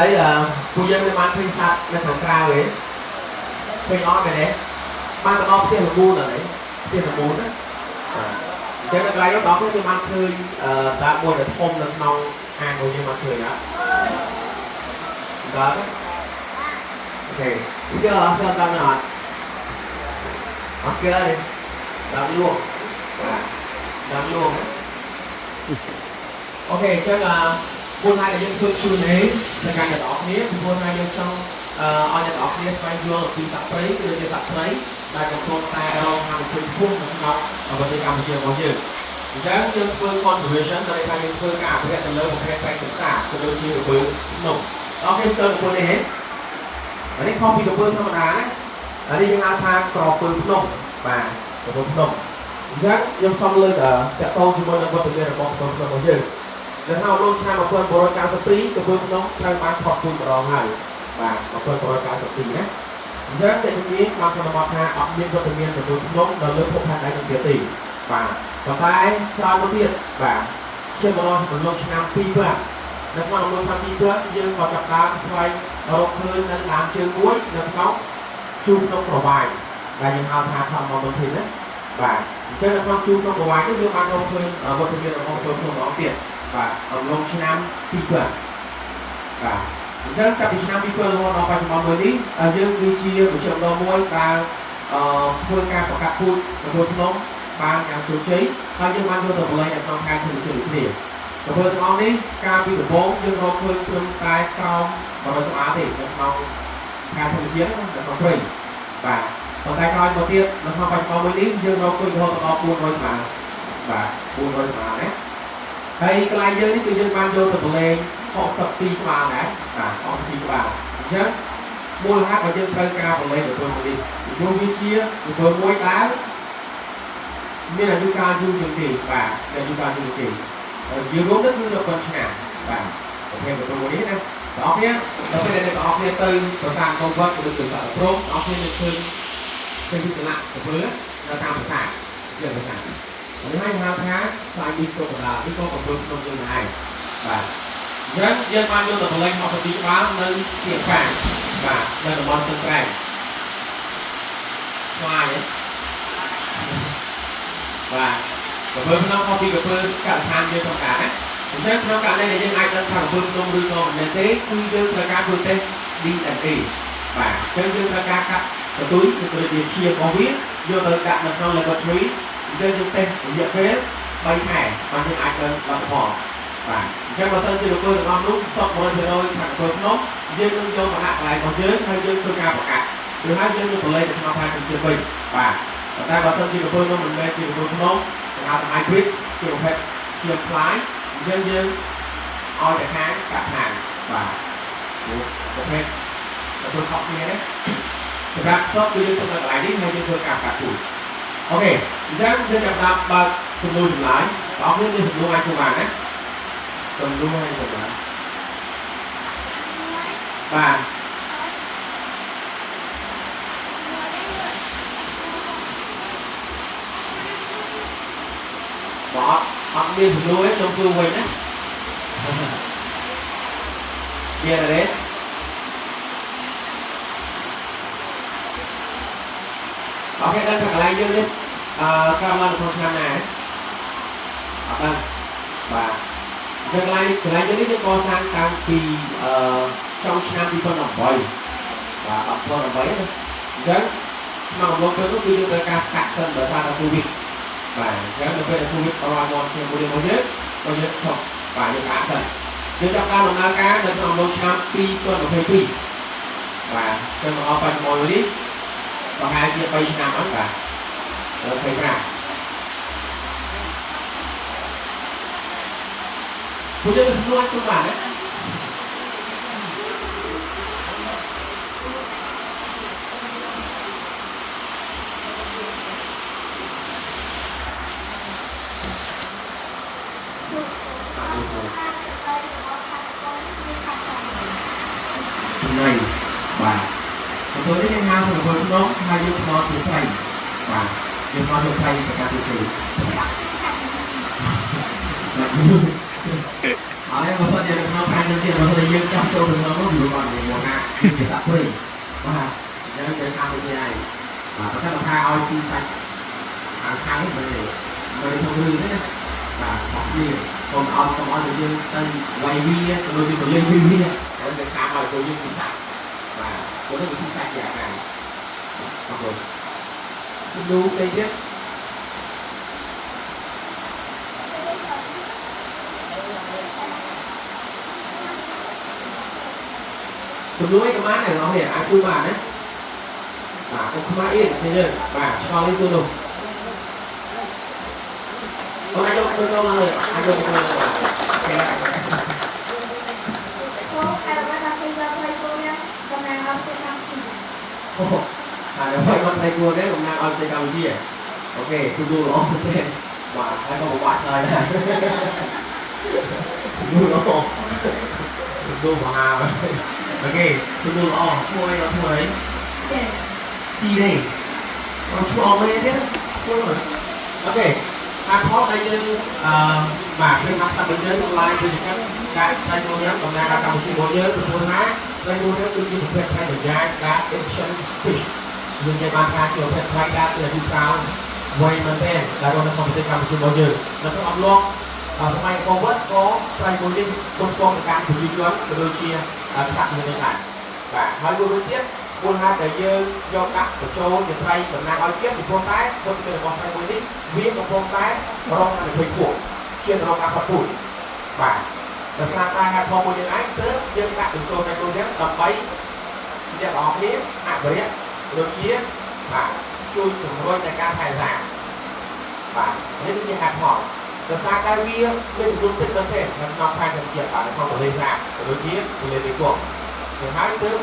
ហើយអឺពួកយើងនៅបានឃើញសត្វនៅខាងក្រៅឯងឃើញអត់មែនទេបានទៅដល់ផ្ទះល្មូនអត់ទេផ្ទះល្មូនណាបាទអញ្ចឹងនៅកន្លែងនោះដល់គ្នាយើងបានឃើញអឺដើមមួយដែលធំនៅក្នុងហាងរបស់យើងបានឃើញអត់ដល់ OK ស្គាល់អត់ស្គាល់តាមអត់អត់ស្គាល់ទេដើមលួងបាទដើមលួងណា OK អញ្ចឹងអឺមូលហេតុដែលយើងធ្វើ Q&A ទៅកាន់អ្នកទាំងអស់គ្នាពីព្រោះថាយើងចង់អឺឲ្យអ្នកទាំងអស់គ្នាស្វែងយល់អំពីសត្វព្រៃគឺជាសត្វព្រៃដែលកំពុងតែរងហានិភ័យខ្ពស់នៅក្នុងប្រទេសកម្ពុជារបស់យើងអញ្ចឹងយើងធ្វើ conservation ដែលថាយើងធ្វើការអភិរក្សទៅលើប្រភេទត្រីទឹកសាបក៏ដូចជាក្រពើភ្នំ OK ស្គាល់ក្រពើនេះហេអានេះខុសពីក្រពើធម្មតាណាអានេះយើងហៅថាក្រពើភ្នំបាទក្រពើភ្នំអញ្ចឹងខ្ញុំសូមលើកតាក់ទងជាមួយនឹងវត្តមានរបស់ក្រពើភ្នំរបស់យើង នៅក្នុងអំឡុងឆ្នាំ1992ក្រពើភ្នំត្រូវបានផុតពូជម្ដងហើយបាទ1992ណាអញ្ចឹងអ្នកជំនាញបានសន្មតថាអត់មានវត្តមានក្រពើភ្នំនៅលើភពផែនដីនឹងទៀតទេបាទប៉ុន្តែក្រោយមកទៀតបាទឈានមកដល់អំឡុងឆ្នាំ2000នៅក្នុងអំឡុងឆ្នាំ2000យើងក៏ចាប់ផ្ដើមស្វែងរកឃើញនៅដើមជើងមួយនៅក្នុងជួរភ្នំក្រវាញដែលយើងហៅថាធម្មមន្ទីរណាបាទអញ្ចឹងនៅក្នុងជួរភ្នំក្រវាញនេះយើងបានរកឃើញវត្តមានរបស់ក្រពើភ្នំម្ដងទៀត បាទអំឡុងឆ្នាំ2000បាទអញ្ចឹងចាប់ពីឆ្នាំ2000រហូតដល់បច្ចុប្បន្នមួយនេះយើងគឺជាមជ្ឈមណ្ឌលមួយដែលអឺធ្វើការប្រកាសពូជក្រពើភ្នំបានយ៉ាងជោគជ័យហើយយើងបានយកទៅផលិតនៅក្នុងខេត្តធម្មជាតិដូចគ្នាក្រពើទាំងអស់នេះកាលពីដំបូងយើងរកឃើញត្រឹមតែក្រោម100ក្បាលទេនៅក្នុងខេត្តធម្មជាតិនៅក្នុងព្រៃបាទប៉ុន្តែក្រោយមកទៀតនៅក្នុងបច្ចុប្បន្នមួយនេះយើងរកឃើញរហូតដល់400ក្បាលបាទ400ក្បាលណា ហើយកន្លែងយើងនេះគឺយើងបានយកទៅប្រឡែង62ក្បាលដែរបាទ62ក្បាលអញ្ចឹងមូលហេតុដែលយើងត្រូវការប្រឡែងទៅមួយនេះពីព្រោះវាជាទៅមួយដែលមានអាយុកាលយូរជាងគេបាទមានអាយុកាលយូរជាងគេហើយជារួមទៅគឺ10ឆ្នាំបាទប្រភេទទៅមួយនេះណាបងប្អូនដល់ពេលដែលអ្នកទាំងអស់គ្នាទៅប្រាសាទអង្គរវត្តឬទៅសាទព្រំបងប្អូននឹងឃើញឃើញទីឡាក់ទៅនៅតាមប្រាសាទជាប្រាសាទ នេះហើយហៅថា Siamese crocodile នេះក៏កំពុងក្នុងយើងដែរបាទអញ្ចឹងយើងបានយកទៅផលិត62ក្បាលនៅជាខាងបាទនៅតំបន់ស្ទឹងត្រែងខ្លាយហ៎បាទក្រពើភ្នំខុសពីក្រពើកសិដ្ឋានយើងធម្មតាណាអញ្ចឹងក្នុងករណីដែលយើងអាចដឹងថាក្រពើភ្នំឬក៏មិនមែនទេគឺយើងត្រូវការធ្វើតេស្ត DNA បាទអញ្ចឹងយើងត្រូវការកាត់កន្ទុយគឺដូចជាឈាមរបស់វាយកទៅដាក់នៅក្នុង laboratory អញ្ចឹងយើងតេស្តរយៈពេល3ខែបានយើងអាចដឹងលទ្ធផលបាទអញ្ចឹងបើសិនជាលោកគ្រូទាំងអស់នោះសុទ្ធ100%ខាងក្រពើភ្នំយើងនឹងយកមកដាក់កន្លែងរបស់យើងហើយយើងធ្វើការប្រកាសឬហើយយើងនឹងប្រឡែងទៅក្នុងផ្នែកជំនឿវិញបាទប៉ុន្តែបើសិនជាក្រពើនោះមិនមែនជាក្រពើភ្នំគេហៅថា hybrid ជាប្រភេទឈាមផ្លាយអញ្ចឹងយើងឲ្យតែខាងកាត់ខាងបាទព្រោះប្រភេទក្រពើខុសគ្នាណាសម្រាប់សុទ្ធគឺយើងទុកនៅកន្លែងនេះហើយយើងធ្វើការកាត់ពូជ OK អញ្ចឹងយើងចាប់ផ្ដើមបើកសំណួរចម្លើយបងប្អូនមានសំណួរអាចសួរបានណាសំណួរឲ្យចម្លើយបាទបើអត់អត់មានសំណួរទេខ្ញុំសួរវិញណាមានទេOK ដឹងថាកន្លែងយើងនេះអឺកើតឡើងនៅក្នុងឆ្នាំណាអត់ដឹងបាទអញ្ចឹងកន្លែងកន្លែងយើងនេះយើងកសាងតាំងពីអឺចុងឆ្នាំ2018បាទ2018ណាអញ្ចឹងក្នុងអំឡុងពេលនោះគឺយើងត្រូវការស្កាត់សិនដោយសារតែ COVID បាទអញ្ចឹងនៅពេលដែល COVID រាល់មកជាមួយរបស់យើងក៏យើងឈប់បាទយើងផ្អាកសិនយើងចាប់ការដំណើរការនៅក្នុងអំឡុងឆ្នាំ2022បាទអញ្ចឹងមកដល់បច្ចុប្បន្ននេះប្រហែលជា3ឆ្នាំហើយបាទ25ពួកយើងសំណួរអាចសុំបានណាចំណៃបាទបន្ទាប់នេះយើងហៅថាក្រពើភ្នំហើយយើងផ្ដល់ជាត្រីបាទយើងផ្ដល់ជាត្រីប្រកាសជាត្រីអ អត់ទេបើសិនជានៅក្នុងខាងនេះទៀតបើសិនជាយើងចង់ចូលទៅក្នុងនោះវាគាត់និយាយមកថាជាសត្វព្រៃបាទអញ្ចឹងទៅខាងនេះឯងបាទប៉ុន្តែបើថាឲ្យស៊ីសាច់ខាងខាងនេះមិនទេមិនក្នុងរឿងទេណាបាទខុសគ្នាកុំឲ្យកុំឲ្យយើងទៅវាយវាទៅដូចជាបលេងវាវាហើយទៅខាងឲ្យទៅយើងស៊ីសាច់បាទព្រោះនេះវាស៊ីសាច់យ៉ាងណាអរគុណសំណួរផ្សេងទៀត សំណួរអីក៏បានដែរបងប្អូនអាចជួយបានណាបាទកុំខ្មាស់អៀនគ្នាយើងបាទឆ្ងល់នេះសួរនោះបងអាចយកទៅចូលឡើងលើអាចយកទៅចូលឡើងបាទ គោខែរបស់ដល់ពេលយកត្រីគោនេះតំណាងឲ្យប្រទេសកម្ពុជា អូហើយដល់គាត់ត្រីគួរនេះតំណាងឲ្យប្រទេសកម្ពុជា OK ទូទូល្អមែនទេបាទហើយក៏ពិបាកឆ្លើយដែរទូល្អទូមហា OK ទូទូល្អឈ្មោះអីអត់ឈ្មោះអី ចេះ ជីទេអត់ឈ្មោះអត់មែនទេឈ្មោះ OK អាផលដែលយើងអឺបាទខ្ញុំបានស្ដាប់យើងឡាយដូចជាការត្រីគោនេះតំណាងឲ្យកម្ពុជារបស់យើងព្រោះថាត្រីគោនេះគឺជាប្រភេទត្រីម្យ៉ាងដែល Asian fish យើងនិយាយបានថាជាប្រភេទត្រីដែលជាអាយុកាលវែងមែនទែនដែលរស់នៅក្នុងប្រទេសកម្ពុជារបស់យើងនៅក្នុងអំឡុងសម័យអង្គរវត្តក៏ត្រីមួយនេះគុំគងទៅកាន់ប្រជាជនក៏ដូចជាសត្វមួយនេះដែរបាទហើយមួយវិញទៀតមូលហេតុដែលយើងយកដាក់បញ្ចូលជាត្រីតំណាងឲ្យជាតិពីព្រោះតែគុណភាពរបស់ត្រីមួយនេះវាកំពុងតែរងហានិភ័យខ្ពស់ជារងការផុតពូជបាទដោយសារតែហេតុផលមួយនេះឯងទើបយើងដាក់បញ្ចូលត្រីមួយនេះដើម្បីអ្នកទាំងអស់គ្នាអភិរក្សដូចជាបាទជួយជំរុញในការថែរក្សាបាទនេះគឺជាហេតុផលដោយសារតែវាមានចំនួនតិចមែនទេនៅក្នុងផែនដីជាតិបាទនៅក្នុងទន្លេសាបដូចជាទន្លេមេគង្គទៅហើយទើប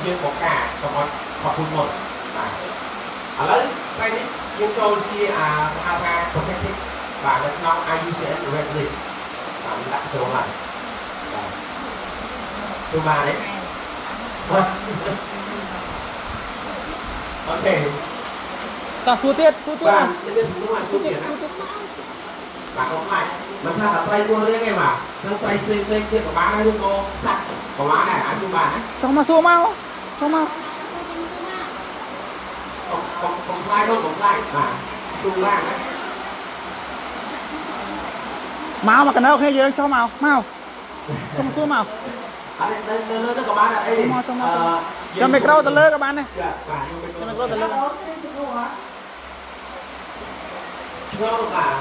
យើងបង្ការកុំឲ្យខុសពូជមុនបាទឥឡូវថ្ងៃនេះយើងចូលជាអាហៅថា protected បាទនៅក្នុង IUCN Red List បាទដាក់ចូលហើយបាទទូបានទេបាទ OK តោះសួរទៀតសួរទៀត បាទនេះសំណួរ សួរ ទៀតណា ទៀតសួរទៀត បាទកុំខ្លាចមិនថាតែត្រីគោរៀងទេបាទនឹងត្រីផ្សេងផ្សេងទៀតក៏បានដែរឬក៏សត្វក៏បានដែរអាចសួរបានណា ចង់មកសួរមកចង់មក កុំកុំកុំខ្លាចកុំខ្លាចបាទសួរបានណា មកមកកណៅគ្នាយើងចង់មកមកចង់សួរមក អត់នៅនៅលើក៏បានដែរអី ចង់មកចង់មកយកមីក្រូទៅលើក៏បានដែរ បាទយកមី យកមីក្រូទៅលើ អូត្រីគោហ៎ ឆ្ងល់បាទ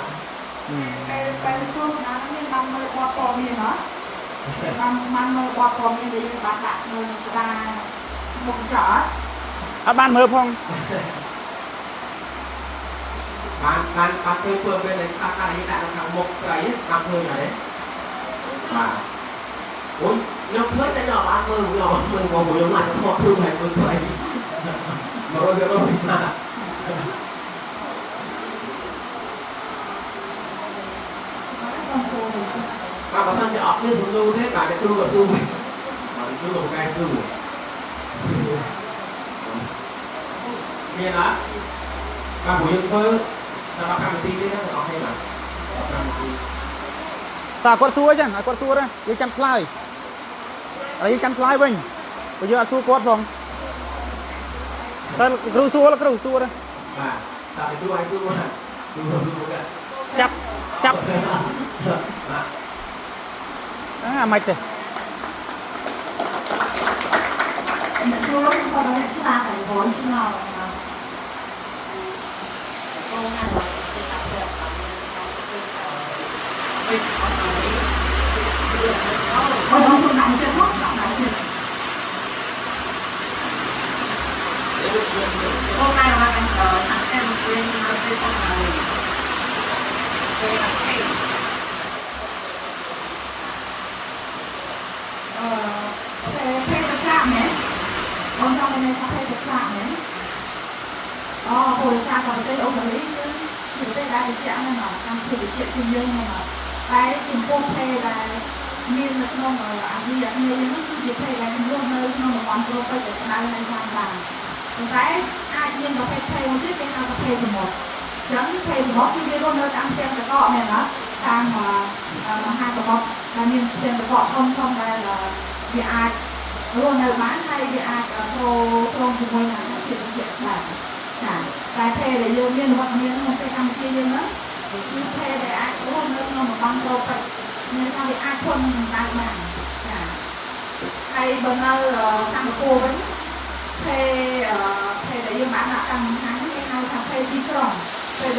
ពេលពេលគោណាមានបានមើលបទព័ត៌មានហ៎បានបានមើលបទព័ត៌មានដែលយើងបានដាក់នៅក្តារមុខចោល អត់បានមើលផង បានបានបានធ្វើធ្វើពេលដែលខាត់ខាត់នេះដាក់នៅខាងមុខត្រីបានធ្វើយ៉ាងនេះបាទអូយខ្ញុំឃើញតែខ្ញុំអត់បានមើលខ្ញុំអត់មើលមកខ្ញុំអាចថតធ្វើឲ្យមើលត្រី100%បាទ សូមសួរវិញ បាទបើសិនជាអត់មានសំណួរទេបាទអ្នកគ្រូក៏សួរវិញបាទគ្រូក៏ពូកែសួរមានអត់បាទព្រោះយើងធ្វើដល់15នាទីទេណាទាំងអស់គ្នាបាទ15នាទី តើគាត់សួរចឹងឲ្យគាត់សួរណាយើងចាំឆ្លើយឥឡូវយើងចាំឆ្លើយវិញព្រោះយើងអត់សួរគាត់ផងតើគ្រូសួរគ្រូសួរណា បាទតើគ្រូឲ្យសួរមកណាគ្រូសួរមក ចាប់ចាប់ បាទ អាមិនទេ អ្នកគ្រូគាត់ដល់អ្នកឆ្លាតហើយព្រោះឆ្ងល់ណា គោណាទៅតាក់តែអត់មានការទៅ អូអូខ្លួនដាក់ចិត្តមកដាក់ចិត្ត គោណាមកកាន់តាក់តែវិញមកទៅតាក់ហើយពេលអត់ទេ អឺពេលពេលប្រសាមែនអូនចង់មានថាពេលប្រសាមែនអូពលសាក៏ប្រទេសអូស្ត្រាលីយើងជាប្រទេសដែលត្រជាក់ហ្នឹងកម្មវិធីត្រជាក់ជាងយើងហ្នឹងតែចំពោះពេលដែលមាននៅក្នុងអាស៊ីអាគ្នេយ៍ហ្នឹងគឺជាពេលដែលរស់នៅក្នុងតំបន់ត្រូពិចដែលក្តៅហើយបានបានប៉ុន្តែអាចមានប្រភេទភេមួយទៀតគេហៅថាភេសមុទ្រអញ្ចឹងភេសមុទ្រគឺវារស់នៅតាមផ្ទាំងតកមែនអត់ តាមមហាសមុទ្រដែលមានផ្ទាំងតបកធំធំដែលវាអាចរស់នៅបានហើយវាអាចប្រូព្រមជាមួយនឹងអាកាសធាតុត្រជាក់ដែរចាតែភេដែលយើងមានវត្តមានក្នុងប្រទេសកម្ពុជាយើងហ្នឹងគឺភេដែលអាចរស់នៅក្នុងតំបន់ត្រូពិចមានថាវាអាចធន់នឹងកម្ដៅបានចាហើយបើនៅសិង្ហបុរី